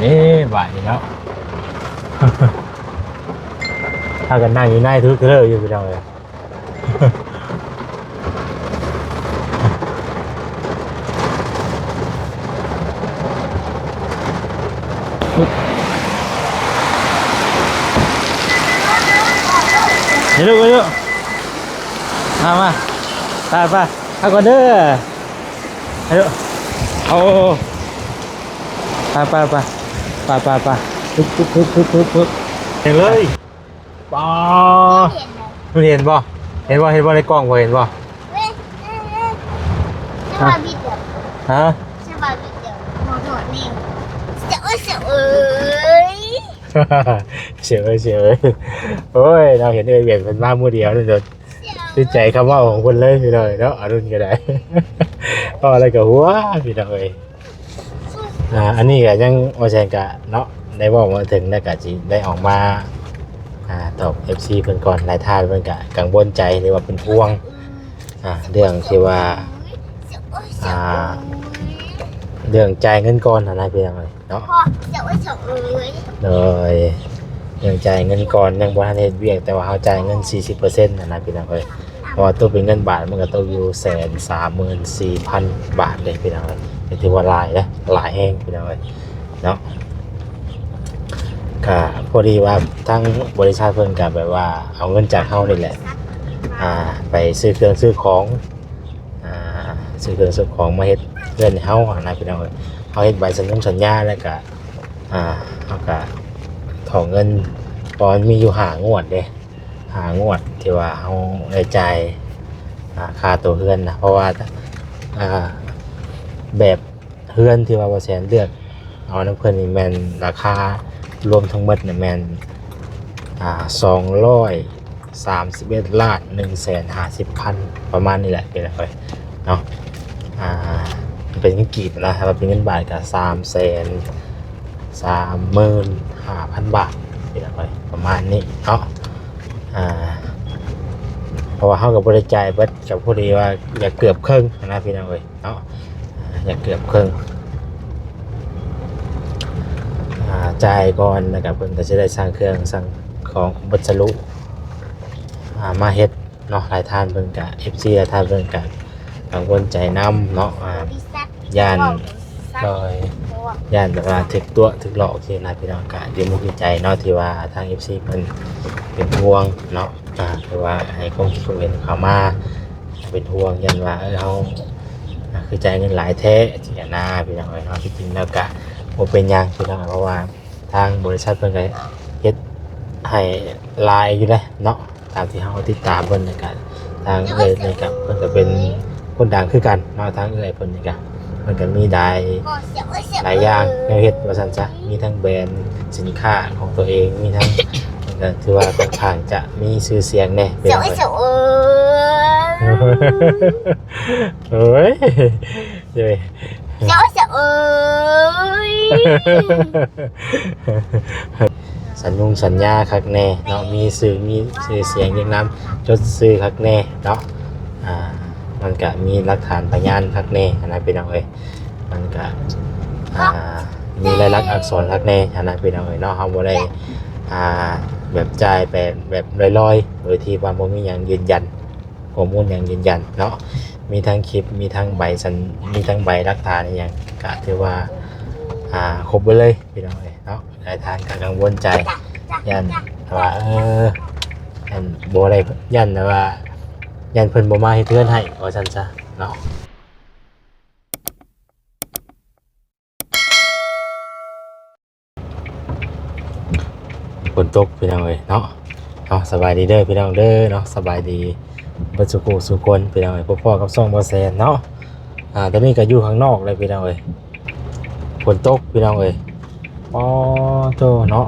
ເອີ ບາດນີ້ເນາະ ພາກັນນັ່ງຢູ່ໃນທຸກເທື່ອຢູ່ ພີ່ນ້ອງເອີຍ. ເຮັດລູກ ເຮັດລູກ ມາ ມາ ໄປ ໄປ ໄປກ່ອນເດີ ເຮັດລູກ. ໂອ້ ໄປ ໄປ ໄປ ໄປ ໄປ ປຶບ ປຶບ ປຶບ ປຶບ ປຶບ ເຫັນເລີຍ. ປ້າ ເຫັນບໍ່? ເຫັນບໍ່? ເຫັນບໍ່? ເຫັນບໍ່? ໃນກ້ອງບໍ່ເຫັນບໍ່? ຮະ? ສະບາຍດີເດີ ມາຮອດນີ້ ສຽວເອີຍ ສຽວເອີຍ ສຽວເອີຍ ໂອ້ຍ ເຮົາເຫັນເອື້ອຍວຽນເພິ່ນມາມື້ດຽວນັ້ນໂດດ ຕິດໃຈຄຳເວົ້າຂອງເພິ່ນເລີຍ ພີ່ນ້ອງເອີຍເນາະ. ອາລຸນກໍໄດ້ ເວົ້າແລ້ວກໍຫົວ ພີ່ນ້ອງເອີຍ. ອ່າ ອັນນີ້ກໍຍັງ ວ່າແຊງກະເນາະ ໄດ້ເວົ້າມາເຖິງ ແລ້ວກະຊິໄດ້ອອກມາ ອ່າ ຕອບເອັຟຊີເພິ່ນກ່ອນ. ຫຼາຍທ່ານເພິ່ນກະກັງວົນໃຈ ຫຼືວ່າເປັນຫ່ວງ ອ່າ ເລື່ອງທີ່ວ່າ ອ່າ ເລື່ອງຈ່າຍເງິນກ່ອນຫັ້ນນະ ພີ່ນ້ອງເອີຍເນາະ. ໂດຍ ເລື່ອງຈ່າຍເງິນກ່ອນ ຍັງບໍ່ທັນເຮັດວຽກ ແຕ່ວ່າເຮົາຈ່າຍເງິນສີ່ສິບເປີເຊັນຫັ້ນນະ ພີ່ນ້ອງເອີຍ. ເພາະວ່າຕົກເປັນເງິນບາດ ມັນກໍຕົກຢູ່ແສນສາມໝື່ນສີ່ພັນບາດເດ້ ພີ່ນ້ອງເອີຍ. ກໍຖືວ່າຫຼາຍເດ້ ຫຼາຍແຮງ ພີ່ນ້ອງເອີຍເນາະ. ກໍພໍດີວ່າທາງບໍລິສັດເພິ່ນກໍແບບວ່າເອົາເງິນຈາກເຮົານີ້ແຫຼະ ອ່າ ໄປຊື້ເຄື່ອງຊື້ຂອງ ອ່າ ຊື້ເຄື່ອງຊື້ຂອງມາເຮັດເຮືອນໃຫ້ເຮົາຫັ້ນນະ ພີ່ນ້ອງເອີຍ. ເຮົາເຮັດໃບສັນຍົງສັນຍາ ແລ້ວກໍ ອ່າ ເຮົາກໍຖອນເງິນ ເພາະມັນມີຢູ່ຫ້າງວດເດ້ ຫ້າງວດທີ່ວ່າເຮົາໄດ້ຈ່າຍ ອ່າ ຄ່າຕົວເຮືອນນະ. ເພາະວ່າ ອ່າ ແບບເຮືອນທີ່ວ່າບໍ່ແຊນເລືອກເອົານຳເພິ່ນນີ້ ແມ່ນລາຄາລວມທັງໝົດນີ້ແມ່ນ ອ່າ ສອງຮ້ອຍ ສາມສິບເອັດລ້ານໜຶ່ງແສນຫ້າສິບພັນ ປະມານນີ້ແຫຼະ ພີ່ນ້ອງເອີຍເນາະ. ອ່າ ເປັນເງິນກີບນະ ຖ້າວ່າເປັນເງິນບາດກໍສາມແສນສາມໝື່ນຫ້າພັນບາດ ພີ່ນ້ອງເອີຍ ປະມານນີ້ເນາະ. ອ່າ ເພາະວ່າເຮົາກໍບໍ່ໄດ້ຈ່າຍເບິດ ກໍພໍດີວ່າຢາກເກືອບເຄິ່ງນະ ພີ່ນ້ອງເອີຍ ເນາະ ຢາກເກືອບເຄິ່ງ ອ່າ ຈ່າຍກ່ອນ ແລ້ວກໍເພິ່ນກໍຈະໄດ້ສັ່ງເຄື່ອງສັ່ງຂອງເບິດສະລຸ ອ່າ ມາເຮັດເນາະ. ຫຼາຍທ່ານເພິ່ນກໍ ເອັຟຊີ ຫຼາຍທ່ານເພິ່ນກໍກັງວົນໃຈນຳເນາະ ອ່າ ຢ້ານ ໂດຍ ຢ້ານແບບວ່າຖືກຕົວະຖືກຫຼອກຊີ້ນະ ພີ່ນ້ອງ. ກໍດີມຸກດີໃຈເນາະ ທີ່ວ່າທາງ ເອັຟຊີ ເພິ່ນເປັນຫ່ວງເນາະ ອ່າ ຄືວ່າໃຫ້ຄວາມຄິດຄວາມເຫັນເຂົ້າມາ ເປັນຫ່ວງຢ້ານວ່າ ເອີ ເຮົາ ອ່າ ຄືຈ່າຍເງິນຫຼາຍແທ້ຊີ້ນະ ພີ່ນ້ອງເອີຍເນາະ. ທີ່ຈິງແລ້ວກະບໍ່ເປັນຫຍັງ ພີ່ນ້ອງ ເພາະວ່າທາງບໍລິສັດເພິ່ນກະເຮັດໃຫ້ຫຼາຍຢູ່ເດ້ເນາະ ຕາມທີ່ເຮົາຕິດຕາມເພິ່ນ. ແລ້ວກະທາງເອື້ອຍນີ້ກະ ເພິ່ນກະເປັນຄົນດັງຄືກັນເນາະ ທາງເອື້ອຍເພິ່ນນີ້ກະ ເພິ່ນກະມີຫຼາຍ ຫຼາຍຢ່າງແນວເຮັດວ່າຊັ້ນຊະ ມີທັງແບຣນສິນຄ້າຂອງຕົວເອງ ມີທັງ ກໍຖືວ່າຂ້ອນຂ້າງຈະມີຊື່ສຽງແດ່ ເຈົ້າເອີຍ ເຈົ້າເອີຍ ໂອ້ຍ ເຈົ້າເອີຍ ເຈົ້າເອີຍ ສັນຍົງສັນຍາຄັກແນ່ເນາະ ມີຊື່ ມີຊື່ສຽງຮຽງນາມ ຈົດຊື່ຄັກແນ່ເນາະ. ອ່າ ມັນກະມີຫຼັກຖານພະຍານຄັກແນ່ຫັ້ນນະ ພີ່ນ້ອງເອີຍ. ມັນກະ ອ່າ ມີລາຍລັກອັກສອນຄັກແນ່ຫັ້ນນະ ພີ່ນ້ອງເອີຍເນາະ. ເຮົາບໍ່ໄດ້ ອ່າ ແບບຈ່າຍໄປແບບລອຍໆ ໂດຍທີ່ວ່າບໍ່ມີຫຍັງຢືນຢັນ ຂໍ້ມູນຫຍັງຢືນຢັນເນາະ. ມີທັງຄລິບ ມີທັງໃບສັນ ມີທັງໃບຫຼັກຖານອີ່ຫຍັງ ກະຖືວ່າ ອ່າ ຄົບເບິດເລີຍ ພີ່ນ້ອງເອີຍເນາະ. ຫຼາຍທ່ານກະກັງວົນໃຈ ຢ້ານວ່າ ເອີ ຢ້ານບໍ່ໄດ້ ຢ້ານແບບວ່າ ຢ້ານເພິ່ນບໍ່ມາເຮັດເຮືອນໃຫ້ ວ່າຊັ້ນຊະເນາະ. ຝົນຕົກ ພີ່ນ້ອງເອີຍເນາະ. ເອົາ ສະບາຍດີເດີພີ່ນ້ອງເດີເນາະ ສະບາຍດີເບິດສູ່ຜູ້ສູ່ຄົນພີ່ນ້ອງເອີຍ. ພົບພໍ້ກັບຊ່ອງບໍ່ແຊນເນາະ. ອ່າ ຕອນນີ້ກໍຢູ່ຂ້າງນອກເລີຍພີ່ນ້ອງເອີຍ ຝົນຕົກພີ່ນ້ອງເອີຍ. ອໍໂທ້ເນາະ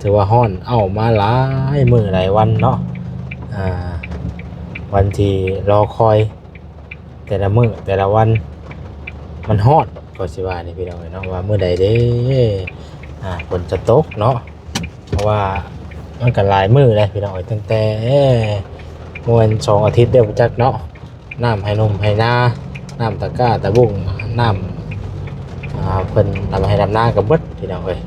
ຖືວ່າຮ້ອນເອົາມາຫຼາຍມື້ຫຼາຍວັນເນາະ. ອ່າ ວັນທີ່ລໍຄອຍ ແຕ່ລະມື້ແຕ່ລະວັນມັນຮ້ອນ ກໍຊິວ່ານີ້ພີ່ນ້ອງເອີຍເນາະ ວ່າມື້ໃດເດ້ ອ່າ ຝົນຈະຕົກເນາະ. ເພາະວ່າມັນກໍຫຼາຍມື້ແລ້ວພີ່ນ້ອງເອີຍ ຕັ້ງແຕ່ ບໍ່ແມ່ນສອງອາທິດແລ້ວບໍ່ຈັກເນາະ. ນ້ຳໄຮ່ນົມໄຮ່ນາ ນ້ຳຕະກ້າຕະບຸ້ງ ນ້ຳ ອ່າ ເພິ່ນທຳໄຮ່ທຳນາກໍເບິດພີ່ນ້ອງເອີຍ.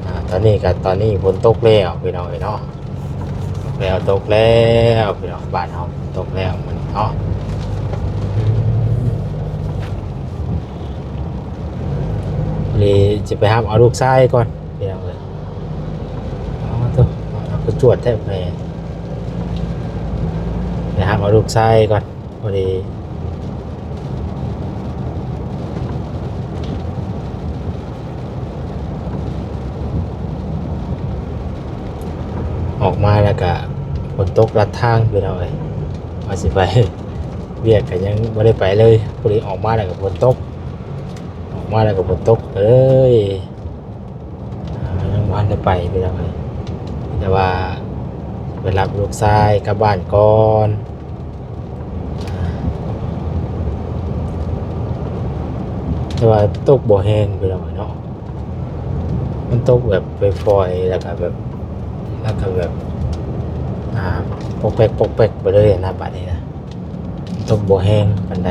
ອ່າ ຕອນນີ້ກໍ ຕອນນີ້ຝົນຕົກແລ້ວພີ່ນ້ອງເອີຍເນາະ, ແລ້ວ ຕົກແລ້ວພີ່ນ້ອງ, ບ້ານເຮົາຕົກແລ້ວມື້ນີ້ເນາະ. ນີ້ຈະໄປຮັບເອົາລູກຊາຍກ່ອນພີ່ນ້ອງເອີຍ. ອໍ ໂທ້ ເອົາ ຄືຈວດແທ້ແມ່. ໄປຮັບເອົາລູກຊາຍກ່ອນ. ພໍດີອອກມາແລ້ວກະຝົນຕົກລັດທາງພີ່ນ້ອງເອີຍ, ວ່າຊິໄປວຽກກະຍັງບໍ່ໄດ້ໄປເລີຍ. ພໍດີອອກມາແລ້ວກະຝົນຕົກ, ອອກມາແລ້ວກະຝົນຕົກເລີຍ. ອ່າ ຍັງບໍ່ທັນໄດ້ໄປພີ່ນ້ອງເອີຍ, ແຕ່ວ່າໄປຮັບລູກຊາຍກັບບ້ານກ່ອນ. ແຕ່ວ່າຕົກບໍ່ແຮງພີ່ນ້ອງເອີຍເນາະ, ມັນຕົກແບບຝອຍໆ ແລ້ວກະແບບ ແລ້ວກະແບບ ອ່າ ປົກແປັກ ປົກແປັກໄປເລີຍນະ ບາດນີ້ນະ, ຕົກບໍ່ແຮງປານໃດ.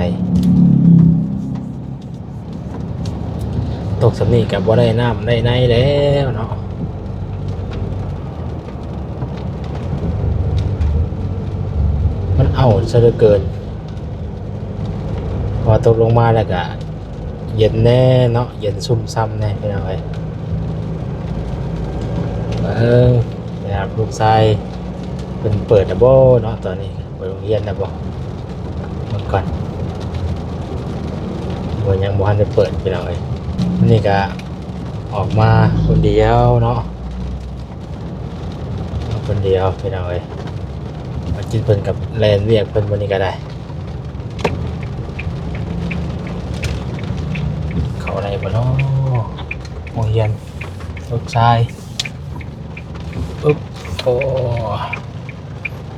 ຕົກສ່ຳນີ້ກໍບໍ່ໄດ້ນ້ຳໄດ້ໃນແລ້ວເນາະ, ມັນເອົາຊະເຫຼືອເກີນ. ພໍຕົກລົງມາແລ້ວກໍເຢັນແດ່ເນາະ, ເຢັນຊຸ່ມຊ່ຳແດ່ພີ່ນ້ອງເອີຍ. ເບິ່ງ ໄປຫາລູກຊາຍ ເພິ່ນເປີດແລ້ວບໍ່ເນາະຕອນນີ້? ໄປໂຮງຮຽນແລ້ວບໍ່? ເບິ່ງກ່ອນ. ໂອ້ຍ ຍັງບໍ່ທັນໄດ້ເປີດພີ່ນ້ອງເອີຍ. ມື້ນີ້ກະອອກມາຄົນດຽວເນາະ, ມາຄົນດຽວພີ່ນ້ອງເອີຍ. ມາກິນເພິ່ນກັບແລ່ນວຽກເພິ່ນມື້ນີ້ກະໄດ້. ເຂົ້າໄດ້ບໍ່ເນາະ ໂຮງຮຽນລູກຊາຍ? ອຶບ ໂອ້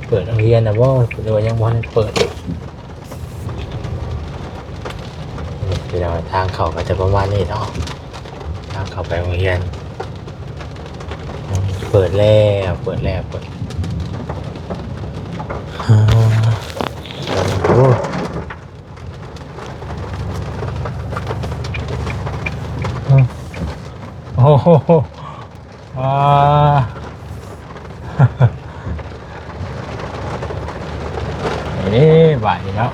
ເປີດໂຮງຮຽນແລ້ວບໍ່? ຫຼືວ່າຍັງບໍ່ທັນເປີດ? ນີ້ພີ່ນ້ອງ ທາງເຂົ້າກໍຈະປະມານນີ້ເນາະ, ທາງເຂົ້າໄປໂຮງຮຽນ. ເປີດແລ້ວ ເປີດແລ້ວ ເປີດ ໂອ້ ໂອ້ໂຫ ອ່າ ນີ້ເດ້ ບາດນີ້ເນາະ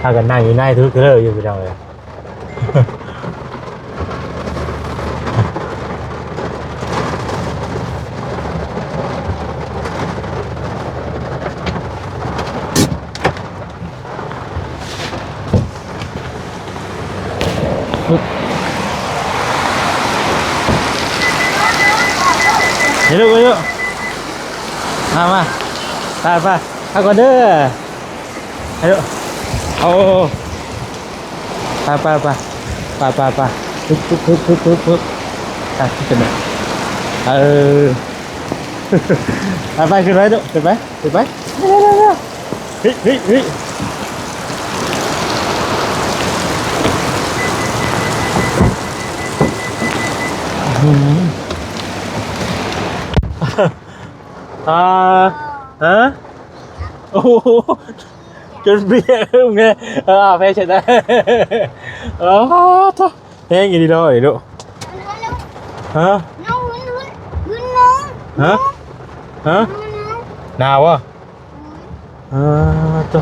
ພາກັນນັ່ງຢູ່ໃນ ຖືກເລີຍຢູ່ ພີ່ນ້ອງເອີຍ. ເຮັດລູກ ເຮັດລູກ ມາ ມາ ໄປ ໄປ ໄປກ່ອນເດີ ເຮັດລູກ ໂອ້ ໄປ ໄປ ໄປ ໄປ ໄປ ໄປ ປຶບ ປຶບ ປຶບ ປຶບ ປຶບ ອ່ະ ຂຶ້ນໄປ ເອີ ໄປ ໄປ ຂຶ້ນໄປລູກ ຂຶ້ນໄປ ຂຶ້ນໄປ ເຮີ້ຍ ເຮີ້ຍ ເຮີ້ຍ ອືມ ອ່າ ຮະ ໂອ້ໂຫ ຈົນເບຍກເລີຍ ເອີ ເອົາແພເຊັດໄດ້ ໂອ້ໂຫ ແຮງອີ່ຫຼີເນາະນີ້ລູກ ຮະ ຮະ ຮະ ໜາວບໍ່? ເອີ ໂຕ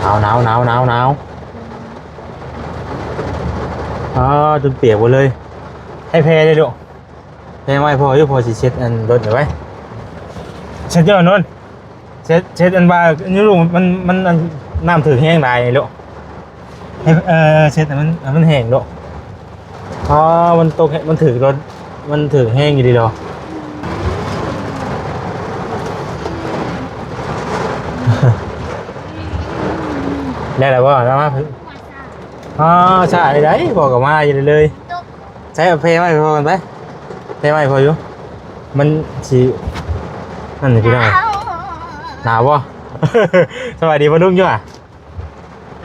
ໜາວ ໜາວ ໜາວ ໜາວ ໜາວ ອ້າ ຈົນປຽກໝົດເລີຍ ໃຫ້ແພເດ້ລູກ. ແພມາໃຫ້ພໍ່ຢູ່ ພໍ່ຊິເຊັດອັນລົດນີ້ໄວ້ ເຊັດຢູ່ອັນນັ້ນ ເຊັດ ເຊັດອັນວ່າຢູ່ລູກ ມັນ ມັນ ອັນ ນ້ຳຖືກແຮງຫຼາຍນີ້ລູກ ໃຫ້ ເອີ ເຊັດໃຫ້ມັນ ໃຫ້ມັນແຫ້ງລູກ ອໍ ມັນຕົກ ມັນຖືກລົດ ມັນຖືກແຮງຢູ່ດີດອກ ໄດ້ແລ້ວບໍ່? ເອົາມາ ອໍ ຊ້າໄດ້ ພໍ່ກໍມາຢູ່ເລີຍ. ໃຊ້ເອົາແພມາໃຫ້ພໍ່ກ່ອນໄປ ແພມາໃຫ້ພໍ່ຢູ່ ມັນຊິ ນັ້ນນີ້ພີ່ນ້ອງ ໜາວບໍ່? ສະບາຍດີພໍ່ລຸງຢູ່ຫວາ?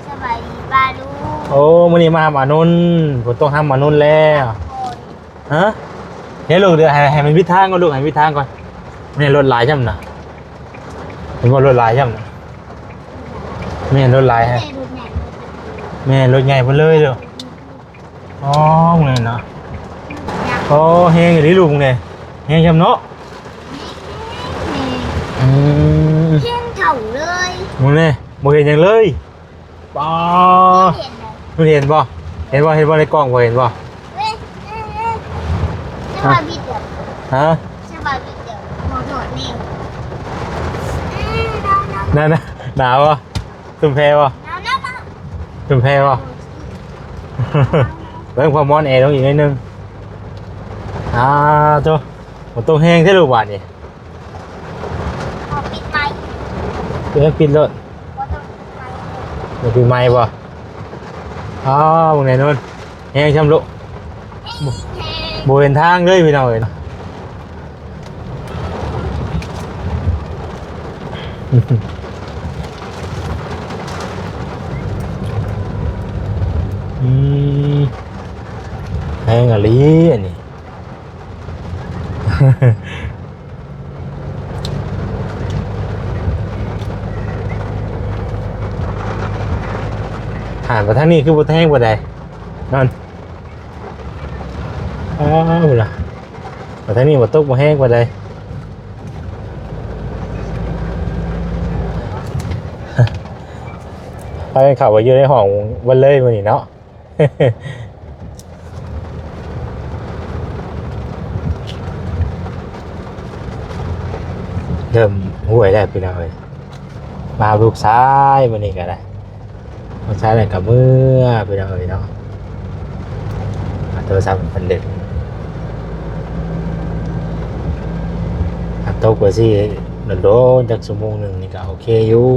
ສະບາຍດີປ້າລຸງ ໂອ້ ມື້ນີ້ມາຮັບອານົນ ຝົນຕົກ ຮັບອານົນແລ້ວ ຮະ ເຮັດລູກ ດຽວໃຫ້ ໃຫ້ມັນວິດທາງກ່ອນລູກ ໃຫ້ວິດທາງກ່ອນ ນີ້ລົດຫຼາຍຊ້ຳນະ. ເຫັນບໍ່ ລົດຫຼາຍຊ້ຳ ແມ່ນ ລົດຫຼາຍແຮງ ແມ່ນ ລົດໃຫຍ່ເບິດເລີຍເດີ. ອໍ ມື້ນີ້ເນາະ ໂອ້ ແຮງອີ່ຫຼີລູກນີ້ ແຮງຊ້ຳເນາະ. ອືມ ແຮງເທົ່າເລີຍ ມື້ນີ້ບໍ່ເຫັນຫຍັງເລີຍ. ປ້າ ເຫັນເດ້ ເຫັນບໍ່ ເຫັນບໍ່ ເຫັນບໍ່ ໃນກ້ອງບໍ່ ເຫັນບໍ່? ເອີຍ ເອີຍ ເອີຍ ສະບາຍດີເດີ ຮະ ສະບາຍດີເດີ ບໍ່ໂດດນີ້ ເອີຍ ໜາວ ໜາວ ໜາວ ໜາວບໍ່? ຊຸມແພບໍ່? ໜາວ ໜາວ ໜາວ ຊຸມແພບໍ່? ເບິ່ງ ເອົາໝອນແອລົງອີກໜ້ອຍໜຶ່ງ. ອາ ໂທ້ ຝົນຕົກແຮງແທ້ລູກບາດນີ້. ເອົາປິດໄມ ເອີ ປິດໂລດ ບໍ່ຕ້ອງປິດໄມ ບໍ່ປິດໄມບໍ່? ອ້າວ ເບິ່ງແນ່ນອນ ແຮງຊ້ຳໂລະ ແຮງ ບໍ່ເຫັນທາງເລີຍພີ່ນ້ອງເອີຍ. ອືມ ແຮງອີ່ຫຼີອັນນີ້. ຫານໄປທາງນີ້ຄືບໍ່ແຮງປານໃດນັ້ນ. ອ້າວ ພຸ້ນລະ ໄປທາງນີ້ບໍ່ຕົກບໍ່ແຮງປານໃດ. ພາກັນເຂົ້າໄປຢູ່ໃນຫ້ອງເບິດເລີຍມື້ນີ້ເນາະ. ເລີ່ມຫ້ວຍແລ້ວພີ່ນ້ອງເອີຍ. ມາຫາລູກຊາຍມື້ນີ້ກໍໄດ້ ລູກຊາຍແລ້ວກໍເມືອພີ່ນ້ອງເອີຍເນາະ. ໂທລະສັບເພິ່ນດຶງ ຖ້າຕົກວ່າຊິໂດນໆ ຈັກຊົ່ວໂມງໜຶ່ງນີ້ກໍໂອເຄຢູ່.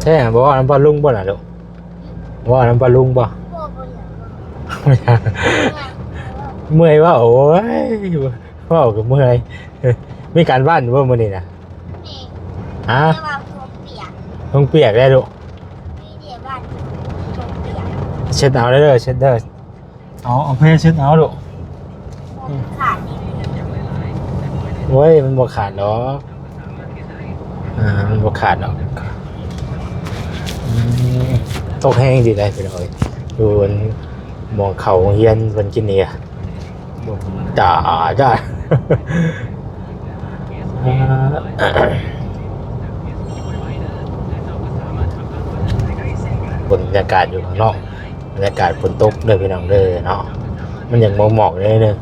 ແທ້ ບໍ່ເວົ້ານຳປ້າລຸງບໍ່ລະລູກ? ເວົ້ານຳປ້າລຸງບໍ່? ບໍ່ ບໍ່ຢາກເວົ້າ ເມື່ອຍເວົ້າ. ໂອ້ຍ ເວົ້າກໍເມື່ອຍ. ມີການບ້ານຢູ່ບໍ່ມື້ນີ້ນະ? ມີ. ຮະ? ແຕ່ວ່າຜົມປຽກ ຜົມປຽກໄດ້ລູກ? ມີແຕ່ບ້ານຜົມປຽກ. ເຊັດເອົາເດີ ເຊັດເດີ. ເອົາ ເອົາແພເຊັດເອົາລູກ. ບໍ່ຂາດ. ໂອ້ຍ ມັນບໍ່ຂາດດອກ. ອ່າ ມັນບໍ່ຂາດດອກ. ອືມ ຕົກແຮງດີໃດພີ່ນ້ອງເອີຍ. ຢູ່ອັນ ໝ່ອງເຂົ້າໂຮງຮຽນເພິ່ນກິນນີ້ ຕາຍ ຕາຍ. ອ່າ ເບິ່ງບັນຍາກາດຢູ່ຂ້າງນອກ ບັນຍາກາດຝົນຕົກເດີພີ່ນ້ອງເດີເນາະ. ມັນຍັງໝອກໆ ໜ້ອຍໜຶ່ງ.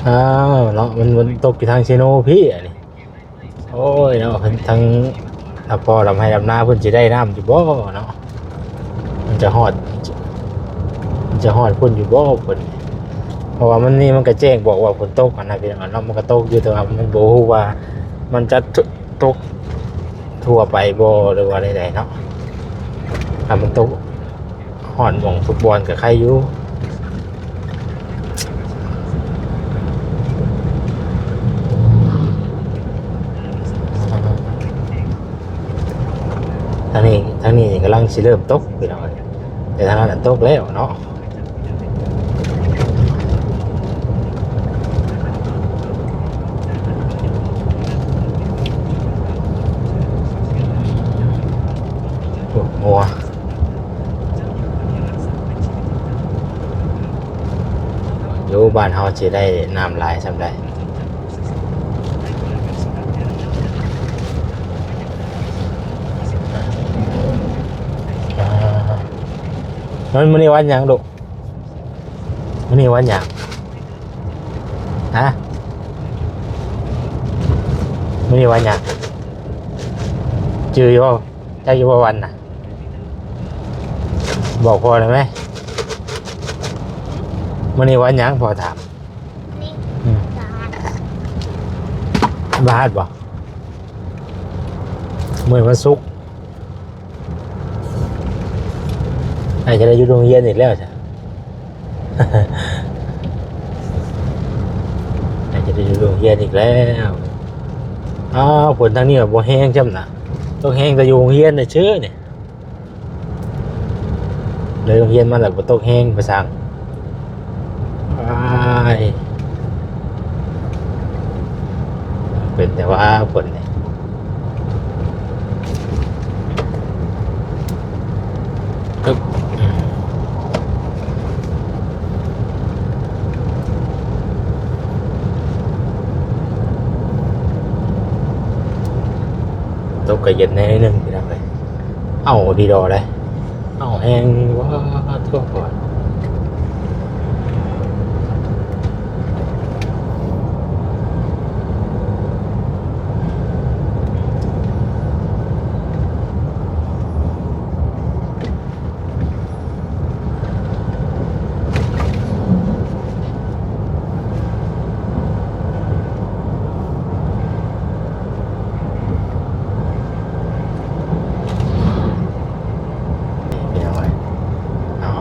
ອ້າວ ເນາະ ມັນ ມັນຕົກຢູ່ທາງເຊໂນພີ້ ອັນນີ້. ໂອ້ຍເນາະ ເພິ່ນທາງ ຖ້າພໍ້ລຳໄຮ່ລຳນາເພິ່ນຊິໄດ້ນ້ຳຢູ່ບໍ່ເນາະ? ມັນຈະຮອດ ມັນຈະຮອດພຸ້ນຢູ່ບໍ່ເພິ່ນ? ເພາະວ່າມັນນີ້ມັນກະແຈ້ງບອກວ່າຝົນຕົກຫັ້ນນະພີ່ນ້ອງເນາະ. ມັນກະຕົກຢູ່ ແຕ່ວ່າມັນບໍ່ຮູ້ວ່າມັນຈະຕົກທົ່ວໄປບໍ່ ຫຼືວ່າໃດໆເນາະ. ຖ້າມັນຕົກ ຮອດໝ່ອງທຸກບ່ອນກໍໄຄຢູ່. ທາງນີ້ ທາງນີ້ກຳລັງຊິເລີ່ມຕົກພີ່ນ້ອງເອີຍ ແຕ່ທາງນັ້ນຕົກແລ້ວເນາະ. ໂອ້ ງົວ. ຢູ່ບ້ານເຮົາຊິໄດ້ນ້ຳຫຼາຍສ່ຳໃດ? ອ່າ ມື້ນີ້ວັນຫຍັງລູກ? ມື້ນີ້ວັນຫຍັງ? ຮະ? ມື້ນີ້ວັນຫຍັງ? ຈື່ຢູ່ບໍ່? ຈັກຢູ່ບໍ່ວັນນະ? ບອກພໍ່ໄດ້ໄໝ? ມື້ນີ້ວັນຫຍັງ? ພໍ່ຖາມ. ອືມ ວັນພະຫັດບໍ່? ມື້ວັນສຸກ. ອາດຈະໄດ້ຢູ່ໂຮງຮຽນອີກແລ້ວຊະ. ອາດຈະໄດ້ຢູ່ໂຮງ ຮຽນອີກແລ້ວ. ອ້າວ ຝົນທາງນີ້ກໍບໍ່ແຮງຊ້ຳນະ, ຕົກແຮງແຕ່ຢູ່ໂຮງຮຽນເຊີນີ້. ເລີຍໂຮງຮຽນມາແລ້ວບໍ່ຕົກແຮງ ໄປຊ່າງ. ອ້າຍ ເປັນແຕ່ວ່າຝົນນີ້. ຕົກກໍເຢັນແດ່ໜຶ່ງ ພີ່ນ້ອງເອີຍ. ເອົ້າ ດີດໍໄດ໋. ເອົ້າ ແຮງ ວ້າ ທົ່ວກ່ອນ. ພີ່ນ້ອງເອີຍ ເນາະ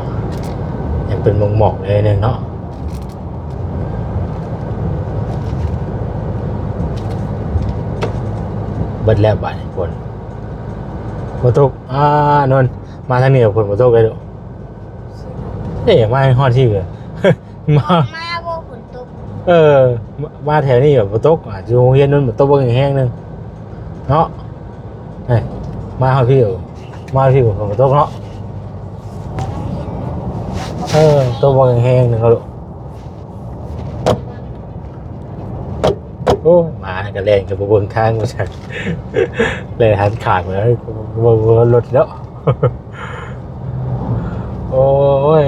ຍັງເປັນໝອກໆ ໜ້ອຍໜຶ່ງເນາະ. ເບິດແລ້ວບາດນີ້ ຝົນບໍ່ຕົກ. ອ່າ ນນ ມາທາງນີ້ ຝົນບໍ່ຕົກເລີຍລູກ. ເອີຍ ມາຮອດທີ່ ມາ ມາບໍ່ຝົນຕົກ. ເອີ ມາ ມາແຖວນີ້ແບບບໍ່ຕົກ ອາດຢູ່ໂຮງຮຽນນັ້ນບໍ່ຕົກ ເບິ່ງແຮງໜຶ່ງເນາະ. ເອີຍ ມາຮອດພີ້ ມາຮອດພີ້ ຝົນບໍ່ຕົກເນາະ. ເອີ ຕົກ ເບິ່ງແຮງໜຶ່ງເນາະ. ໂອ້ຍ ໝາກໍແລ່ນກໍບໍ່ເບິ່ງທາງວ່າຊັ້ນ ແລ່ນຫັນຂ້າງແລ້ວ ບໍ່ເບິ່ງລົດເນາະ. ໂອ້ຍ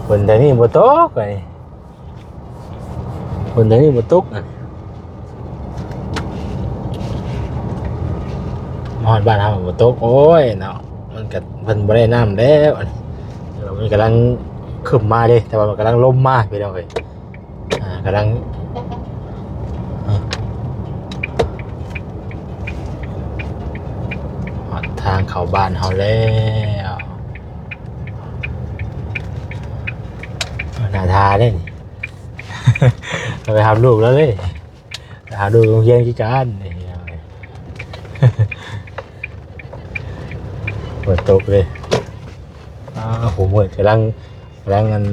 ຝົນແຖວນີ້ບໍ່ຕົກ ຝົນແຖວນີ້ບໍ່ຕົກ. ມາຮອດບ້ານເຮົາບໍ່ຕົກ. ໂອ້ຍເນາະ ມັນກໍ ເພິ່ນບໍ່ໄດ້ນ້ຳແລ້ວ ອັນນີ້ ມັນກຳລັງຄຶ້ມມາເດ້ ແຕ່ວ່າມັນກຳລັງລົມມາ ພີ່ນ້ອງເອີຍ. ອ່າ ກຳລັງ ຮອດທາງເຂົ້າບ້ານເຮົາແລ້ວ. ໜ້າທ່າເດ້ນີ້ ໄປຮັບລູກແລ້ວເດ້ ໄປຫາລູກໂຮງຮຽນຄືກັນນີ້. ຝົນຕົກເລີຍ. ອ້າວ ໂຫ ມືດກຳລັງ ກຳລັງ ອັນ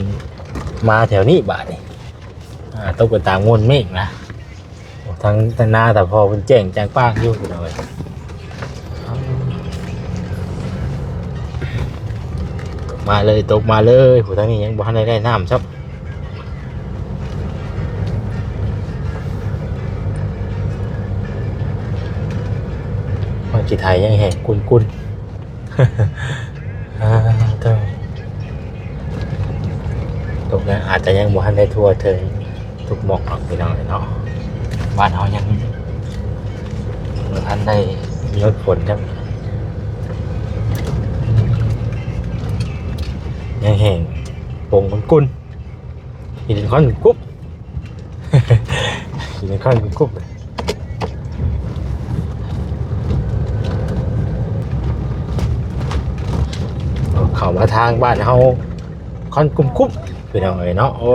ມາແຖວນີ້ບາດນີ້. ອ່າ ຕົກໄປຕາມໂງ່ນເມກນະ. ໂອ້ ທາງ ທາງໜ້າຕາພໍ່ເພິ່ນແຈ້ງຈາງປາງຢູ່ ພີ່ນ້ອງເອີຍ. ມາເລີຍ ຕົກມາເລີຍ. ໂຫ ທາງນີ້ຍັງບໍ່ທັນໄດ້ ໄດ້ນ້ຳຊ້ຳ. ຮອດຂີ້ໄຖຍັງແຫ້ງກຸ້ນໆ. ອ່າ ໂທ້ ຕົກແລ້ວອາດຈະຍັງບໍ່ທັນໄດ້ທົ່ວເຖິງທຸກໝ່ອງເນາະ ພີ່ນ້ອງເນາະ. ບ້ານເຮົາຍັງບໍ່ທັນໄດ້ມີຮອດຝົນຊ້ຳ ຍັງແຫ້ງປົງກຸ້ນໆ. ຫີນຄ້ອນກຸບ ຫີນຄ້ອນກຸບ. ເຂົ້າມາທາງບ້ານເຮົາຄ້ອນກຸບໆ ພີ່ນ້ອງເອີຍເນາະ. ໂອ້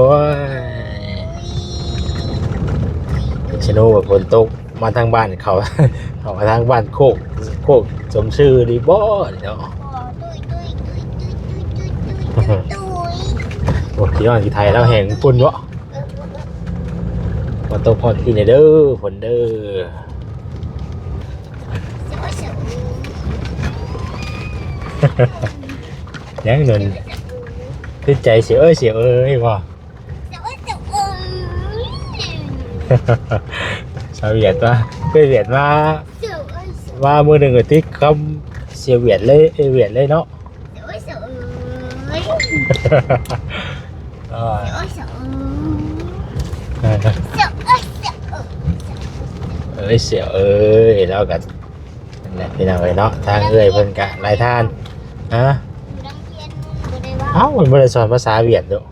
ຍ ເຊໂນ ຝົນຕົກມາທາງບ້ານເຂົາ ເຂົ້າມາທາງບ້ານໂຄກ ໂຄກສົມຊື່ດີບໍ່ເນາະ. ໂອ້ຍ ພີ່ນ້ອງ ຂີ້ໄຖລາວແຫ້ງປຸ້ນເນາະ. ມາຕົກຮອດພີ້ແດ່ເດີ ຝົນເດີ. ຍັງນັ້ນ ຕິດໃຈ ສຽວເອີຍ ສຽວເອີຍ ບໍ່? ສາວຫວຽດວ່າ ເຄີຍຫວຽດມາ ມາມື້ໜຶ່ງກໍຕິດຄຳ ສຽວຫວຽດເລີຍ ເອີຍ ຫວຽດເລີຍເນາະ. ໂອ້ຍ ສາວເອີຍ ໂອ້ຍ ສາວເອີຍ ສາວເອີຍ ສາວເອີຍ ເອີຍ ສາວເອີຍ. ແລ້ວກໍນັ້ນແຫຼະ ພີ່ນ້ອງເອີຍເນາະ ທາງເອື້ອຍເພິ່ນກໍຫຼາຍທ່ານ. ຮະ? ຢູ່ນຳຮຽນບໍ່ໄດ້ເວົ້າ. ເອົ້າ ເພິ່ນບໍ່ໄດ້ສອນພາສາຫວຽດເນາະ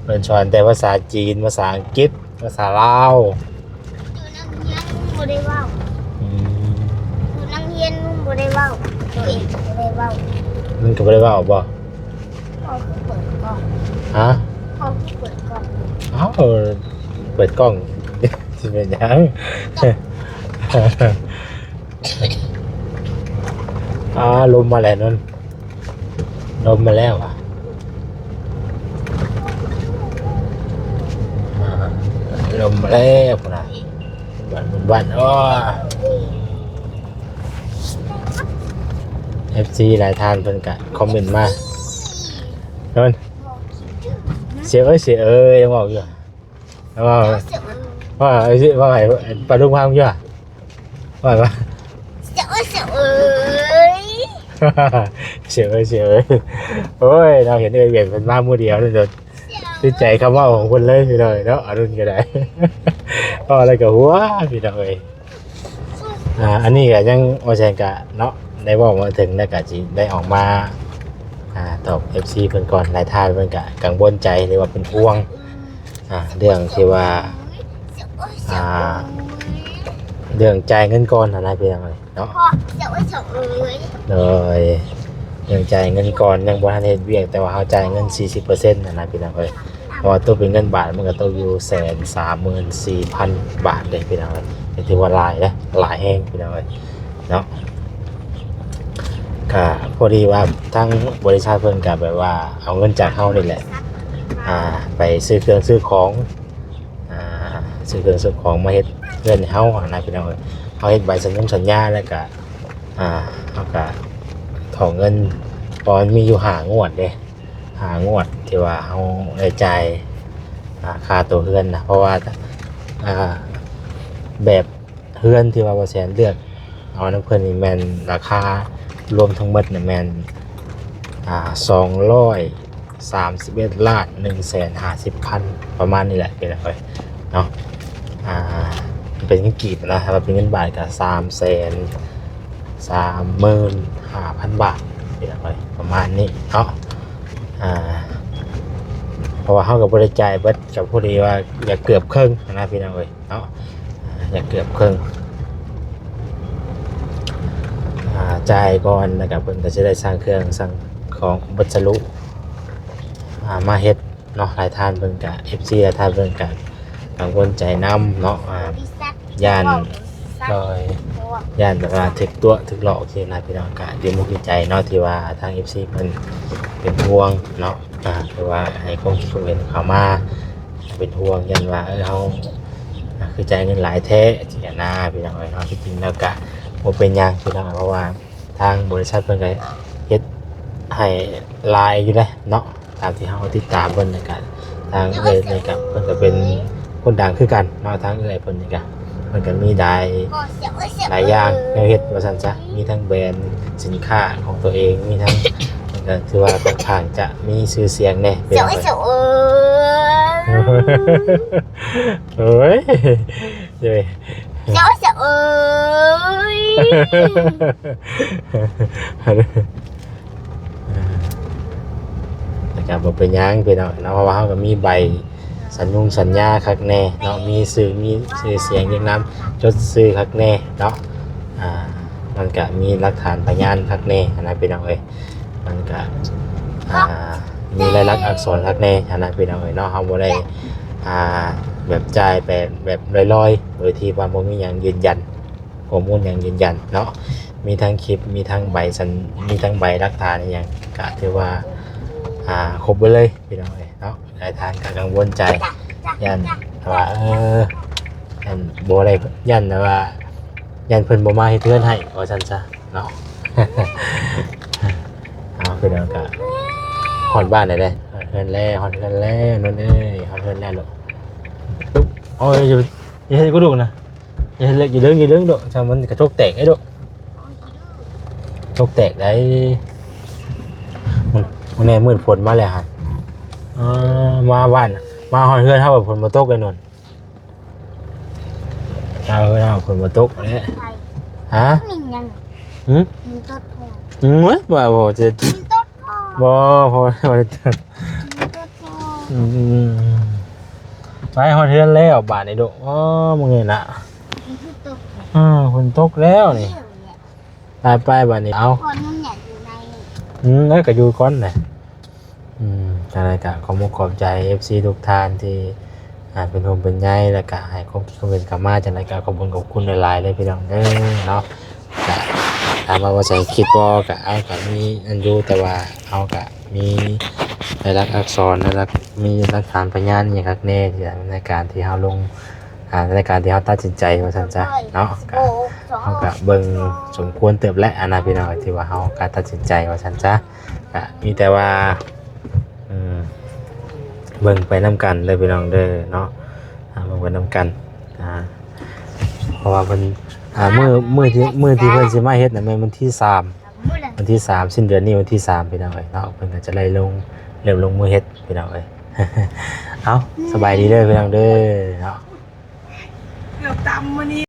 ເພິ່ນສອນແຕ່ພາສາຈີນ ພາສາອັງກິດ ພາສາລາວ. ຢູ່ນຳຮຽນບໍ່ໄດ້ເວົ້າ. ອືມ ຢູ່ນຳຮຽນບໍ່ໄດ້ເວົ້າ ໂຕເອງບໍ່ໄດ້ເວົ້າ. ມັນກໍບໍ່ໄດ້ເວົ້າບໍ່? ພໍ່ຄືເປີດກ້ອງ. ຮະ? ພໍ່ຄືເປີດກ້ອງ. ເອົ້າ ເປີດກ້ອງ ຊິເປັນຫຍັງ? ອ່າ ລົມມາແລ້ວນັ້ນ ລົມມາແລ້ວ ອ່າ ລົມມາແລ້ວພຸ້ນນະ ບັນໆ ໂອ້ ເອັຟຊີຫຼາຍທ່ານເພິ່ນກະຄອມເມັນມາ ນັ້ນ ສຽວເອີຍ ສຽວເອີຍ ຍັງເວົ້າຢູ່ ວ່າ ວ່າ ວ່າ ວ່າ ປາລຸງພັງຢູ່ ວ່າ ວ່າ ສຽວເອີຍ ສຽວເອີຍ ໂອ້ຍ ເຮົາເຫັນເອີຍວຽນເພິ່ນມາມື້ດຽວນີ້ ຕິດໃຈຄຳເວົ້າຂອງເພິ່ນເລີຍ ພີ່ນ້ອງເນາະ ອາລຸນກໍໄດ້ ເວົ້າແລ້ວກໍຫົວ ພີ່ນ້ອງເອີຍ. ອ່າ ອັນນີ້ກໍຍັງ ບໍ່ແຊງກະເນາະ ໄດ້ເວົ້າມາເຖິງ ແລ້ວກະຊິໄດ້ອອກມາ ອ່າ ຕອບເອັຟຊີເພິ່ນກ່ອນ. ຫຼາຍທ່ານເພິ່ນກະກັງວົນໃຈ ຫຼືວ່າເປັນຫ່ວງ ອ່າ ເລື່ອງທີ່ວ່າ ອ່າ ເລື່ອງຈ່າຍເງິນກ່ອນຫັ້ນນະ ພີ່ນ້ອງເອີຍເນາະ ໂດຍ ເລື່ອງຈ່າຍເງິນກ່ອນ ຍັງບໍ່ທັນເຮັດວຽກ ແຕ່ວ່າເຮົາຈ່າຍເງິນສີ່ສິບເປີເຊັນຫັ້ນນະ ພີ່ນ້ອງເອີຍ. ເພາະວ່າຕົກເປັນເງິນບາດ ມັນກໍຕົກຢູ່ແສນສາມໝື່ນສີ່ພັນບາດເດ້ ພີ່ນ້ອງເອີຍ ກໍຖືວ່າຫຼາຍເດ້ ຫຼາຍແຮງ ພີ່ນ້ອງເອີຍເນາະ. ກໍພໍດີວ່າທາງບໍລິສັດເພິ່ນກໍແບບວ່າເອົາເງິນຈາກເຮົານີ້ແຫຼະ ອ່າ ໄປຊື້ເຄື່ອງຊື້ຂອງ ອ່າ ຊື້ເຄື່ອງຊື້ຂອງມາເຮັດເຮືອນໃຫ້ເຮົາຫັ້ນນະ ພີ່ນ້ອງເອີຍ. ເຮົາເຮັດໃບສັນຍົງສັນຍາ ແລ້ວກໍ ອ່າ ເຮົາກໍຖອນເງິນ ເພາະມັນມີຢູ່ຫ້າງວດເດ້ ຫ້າງວດທີ່ວ່າເຮົາໄດ້ຈ່າຍ ອ່າ ຄ່າຕົວເຮືອນນະ ເພາະວ່າ ອ່າ ແບບເຮືອນທີ່ວ່າບໍ່ແຊນເລືອກເອົານຳເພິ່ນນີ້ແມ່ນລາຄາລວມທັງໝົດນີ້ແມ່ນ ອ່າ ສອງຮ້ອຍສາມສິບເອັດລ້ານໜຶ່ງແສນຫ້າສິບພັນ ປະມານນີ້ແຫຼະ ພີ່ນ້ອງເອີຍເນາະ. ອ່າ ເປັນເງິນກີບນະ ຖ້າວ່າເປັນເງິນບາດກໍສາມແສນ ສາມໝື່ນຫ້າພັນບາດ ພີ່ນ້ອງເອີຍ ປະມານນີ້ເນາະ. ອ່າ ເພາະວ່າເຮົາກໍບໍ່ໄດ້ຈ່າຍເບິດ ກໍພໍດີວ່າຢາກເກືອບເຄິ່ງນະ ພີ່ນ້ອງເອີຍເນາະ ອ່າ ຢາກເກືອບເຄິ່ງ ອ່າ ຈ່າຍກ່ອນ ແລ້ວກໍເພິ່ນກໍຊິໄດ້ສັ່ງເຄື່ອງ ສັ່ງຂອງ ວັດສະດຸ ອ່າ ມາເຮັດ ເນາະ. ຫຼາຍທ່ານເພິ່ນກະ ເອັຟຊີ ຫຼາຍທ່ານເພິ່ນກະກັງວົນໃຈນຳເນາະ ອ່າ ຢ້ານ ໂດຍ ຢ້ານແບບວ່າຖືກຕົວະຖືກຫຼອກຊີ້ນະ ພີ່ນ້ອງ. ກະດີມຸກດີໃຈເນາະ ທີ່ວ່າທາງເອັຟຊີເພິ່ນເປັນຫ່ວງເນາະ ອ່າ ຄືວ່າໃຫ້ຄວາມຄິດຄວາມເຫັນເຂົ້າມາເປັນຫ່ວງ ຢ້ານວ່າ ເອີ ເຮົາ ອ່າ ຄືຈ່າຍເງິນຫຼາຍແທ້ຊີ້ນະ ພີ່ນ້ອງເອີຍເນາະ. ທີ່ຈິງແລ້ວກະບໍ່ເປັນຫຍັງ ພີ່ນ້ອງ ເພາະວ່າ ທາງບໍລິສັດເພິ່ນກໍເຮັດໃຫ້ຫຼາຍຢູ່ເດ້ເນາະ ຕາມທີ່ເຮົາຕິດຕາມເພິ່ນ. ແລ້ວກໍທາງເອື້ອຍນີ້ກໍ ເພິ່ນກໍເປັນຄົນດັງຄືກັນເນາະ ທາງເອື້ອຍເພິ່ນນີ້ກໍ ເພິ່ນກໍມີຫຼາຍ ຫຼາຍຢ່າງແນວເຮັດວ່າຊັ້ນຊະ ມີທັງແບຣນສິນຄ້າຂອງຕົວເອງ ມີທັງ ເພິ່ນກໍຖືວ່າຂ້ອນຂ້າງຈະມີຊື່ສຽງແດ່ ເອີຍ ໂອ້ຍ ເຈົ້າສາວເອີຍ ແຕ່ກໍບໍ່ເປັນຫຍັງພີ່ນ້ອງເນາະ ເພາະວ່າເຮົາກໍມີໃບສັນຍົງສັນຍາຄັກແນ່ເນາະ ມີຊື່ ມີຊື່ສຽງຮຽງນາມ ຈົດຊື່ຄັກແນ່ເນາະ ອ່າ ມັນກໍມີຫຼັກຖານພະຍານຄັກແນ່ຫັ້ນນະ ພີ່ນ້ອງເອີຍ. ມັນກະ ອ່າ ມີລາຍລັກອັກສອນຄັກແນ່ຫັ້ນນະ ພີ່ນ້ອງເອີຍເນາະ. ເຮົາບໍ່ໄດ້ ອ່າ ແບບຈ່າຍໄປແບບລອຍໆ ໂດຍທີ່ວ່າບໍ່ມີຫຍັງຢືນຢັນ ຂໍ້ມູນຫຍັງຢືນຢັນເນາະ. ມີທັງຄລິບ ມີທັງໃບສັນ ມີທັງໃບຫຼັກຖານອີ່ຫຍັງ ກະຖືວ່າ ອ່າ ຄົບເບິດເລີຍ ພີ່ນ້ອງເອີຍເນາະ. ຫຼາຍທ່ານກໍກັງວົນໃຈ ຢ້ານວ່າ ເອີ ຢ້ານບໍ່ໄດ້ ຢ້ານແບບວ່າ ຢ້ານເພິ່ນບໍ່ມາເຮັດເຮືອນໃຫ້ ວ່າຊັ້ນຊະເນາະ. ເອົາ ພີ່ນ້ອງ ກໍຮອດບ້ານແລ້ວເດ້ ຮອດເຮືອນແລ້ວ ຮອດເຮືອນແລ້ວ ນົນເອີຍ ຮອດເຮືອນແລ້ວລູກ. ໂອ້ຍ ຢ່າ ຢ່າເຮັດກູດຸນະ ຢ່າເຮັດເລັກ ຢ່າດຶງ ຢ່າດຶງລູກ ຊະມັນກະຈົກແຕກເດ້ລູກ. ຈົກແຕກໄດ໋ ມື້ນີ້ມື້ຝົນມາແລ້ວຫັ້ນ. ເອີ ມາບ້ານ ມາຮອດເຮືອນເຮົາ ຝົນບໍ່ຕົກເດ້ນົນ. ເອົາ ເອົາ ຝົນບໍ່ຕົກແລ້ວ. ຮະ? ມິນຫຍັງ? ຫຶ? ມິນຕົດພໍ່. ຫຶ? ວ່າບໍ່ຈະ ມິນຕົດພໍ່. ບໍ່ ພໍ່ບໍ່ໄດ້ຕົດ. ມິນຕົດພໍ່. ອືມ ໄປຮອດເຮືອນແລ້ວບາດນີ້ລູກ. ອໍ ມື້ນີ້ນະ. ມີຝົນຕົກ. ເອີ ຝົນຕົກແລ້ວນີ້. ໄປ ໄປບາດນີ້. ເອົາ ຄວາມຫຍັງຢູ່ໃນນີ້. ອືມ ເອີ ກໍຢູ່ກ່ອນແຫຼະ. ອືມ ຈັ່ງໃດກໍຂອບມຸກຂອບໃຈເອັຟຊີທຸກທ່ານທີ່ ອ່າ ເປັນຫ່ວງເປັນໃຍ ແລ້ວກະໃຫ້ຄວາມຄິດຄວາມເຫັນກັບມາ ຈັ່ງໃດກະຂອບຄຸນຂອບຄຸນຫຼາຍໆເດີພີ່ນ້ອງເດີເນາະ. ກະຖາມວ່າບໍ່ໃສ່ຄລິບບໍ່ ກະເອົາ ກະມີອັນຢູ່ ແຕ່ວ່າເຮົາກະມີລາຍລັກອັກສອນ ລາຍລັກ ມີຫຼັກຖານພະຍານອີ່ຫຍັງຄັກແນ່ ທີ່ໃນການທີ່ເຮົາລົງ ອ່າ ໃນການທີ່ເຮົາຕັດສິນໃຈວ່າຊັ້ນຊະເນາະ. ກະເຮົາກະເບິ່ງສົມຄວນເຕີບແຫຼະ ອັນນະພີ່ນ້ອງ ທີ່ວ່າເຮົາກະຕັດສິນໃຈວ່າຊັ້ນຊະ. ກະມີແຕ່ວ່າ ອືມ ເບິ່ງໄປນຳກັນເດີພີ່ນ້ອງເດີເນາະ ອ່າ ເບິ່ງໄປນຳກັນ ອ່າ ເພາະວ່າເພິ່ນ ອ່າ ມື້ ມື້ທີ່ ມື້ທີ່ເພິ່ນຊິມາເຮັດນະ ແມ່ນວັນທີສາມ ວັນທີສາມ ສິ້ນເດືອນນີ້ວັນທີສາມ ພີ່ນ້ອງເອີຍເນາະ. ເພິ່ນກໍຈະໄດ້ລົງ ເລີ່ມລົງມືເຮັດພີ່ນ້ອງເອີຍ. ເອົາ ສະບາຍດີເດີພີ່ນ້ອງເດີເນາະ. ເກືອບຕຳມື້ນີ້